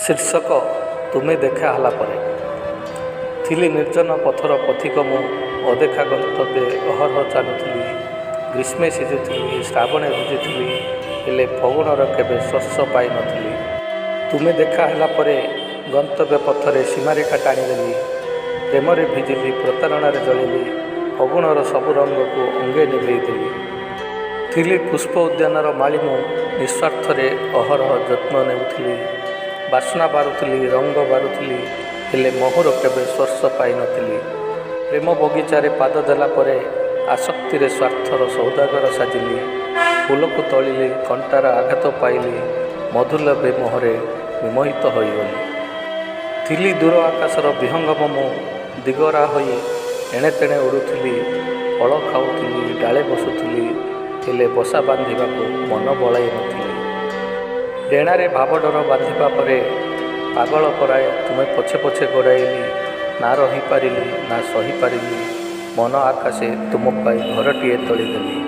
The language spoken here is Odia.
ଶୀର୍ଷକ ତୁମେ ଦେଖା ହେଲା ପରେ। ଥିଲି ନିର୍ଜନ ପଥର ପଥିକ ମୁଁ, ଅଦେଖା ଗନ୍ତବ୍ୟେ ଅହରହ ଚାଲୁଥିଲି। ଗ୍ରୀଷ୍ମେ ସିଝୁଥିଲି, ଶ୍ରାବଣେ ଭିଜୁଥିଲି, ହେଲେ ଫଗୁଣର କେବେ ସ୍ପର୍ଶ ପାଇନଥିଲି। ତୁମେ ଦେଖା ହେଲା ପରେ ଗନ୍ତବ୍ୟ ପଥରେ ସୀମାରେଖା ଟାଣିଦେଲି। ପ୍ରେମରେ ଭିଜିଲି, ପ୍ରତାରଣାରେ ଜଳିଲି, ଫଗୁଣର ସବୁ ରଙ୍ଗକୁ ଅଙ୍ଗେ ନିଭେଇଦେଲି। ଥିଲି ପୁଷ୍ପ ଉଦ୍ୟାନର ମାଳୀ ମୁଁ, ନିଃସ୍ୱାର୍ଥରେ ଅହରହ ଯତ୍ନ ନେଉଥିଲି। ବାସ୍ନା ବାରୁଥିଲି, ରଙ୍ଗ ବାରୁଥିଲି, ହେଲେ ମହୁର କେବେ ସ୍ପର୍ଶ ପାଇନଥିଲି। ପ୍ରେମ ବଗିଚାରେ ପାଦ ଦେଲା ପରେ ଆସକ୍ତିରେ ସ୍ୱାର୍ଥର ସୌଦାଗର ସାଜିଲି। ଫୁଲକୁ ତୋଳିଲି, କଣ୍ଟାର ଆଘାତ ପାଇଲି, ମଧୁଲୋଭୀ ମୋହରେ ବିମୋହିତ ହୋଇଗଲି। ଥିଲି ଦୂର ଆକାଶର ବିହଙ୍ଗମ ମୁଁ, ଦିଗହରା ହୋଇ ଏଣେତେଣେ ଉଡ଼ୁଥିଲି। ଫଳ ଖାଉଥିଲି, ଡାଳେ ବସୁଥିଲି, ହେଲେ ବସା ବାନ୍ଧିବାକୁ ମନ ବଳାଇ ନଥିଲି। ଡେଣାରେ ଭାବଡୋର ବାନ୍ଧିବା ପରେ ପାଗଳ ପରାଏ ତୁମେ ପଛେ ପଛେ ଗୋଡ଼ାଇଲି। ନା ରହିପାରିଲି, ନା ସହିପାରିଲି, ମନ ଆକାଶେ ତୁମ ପାଇଁ ଘରଟିଏ ତୋଳିଦେଲି।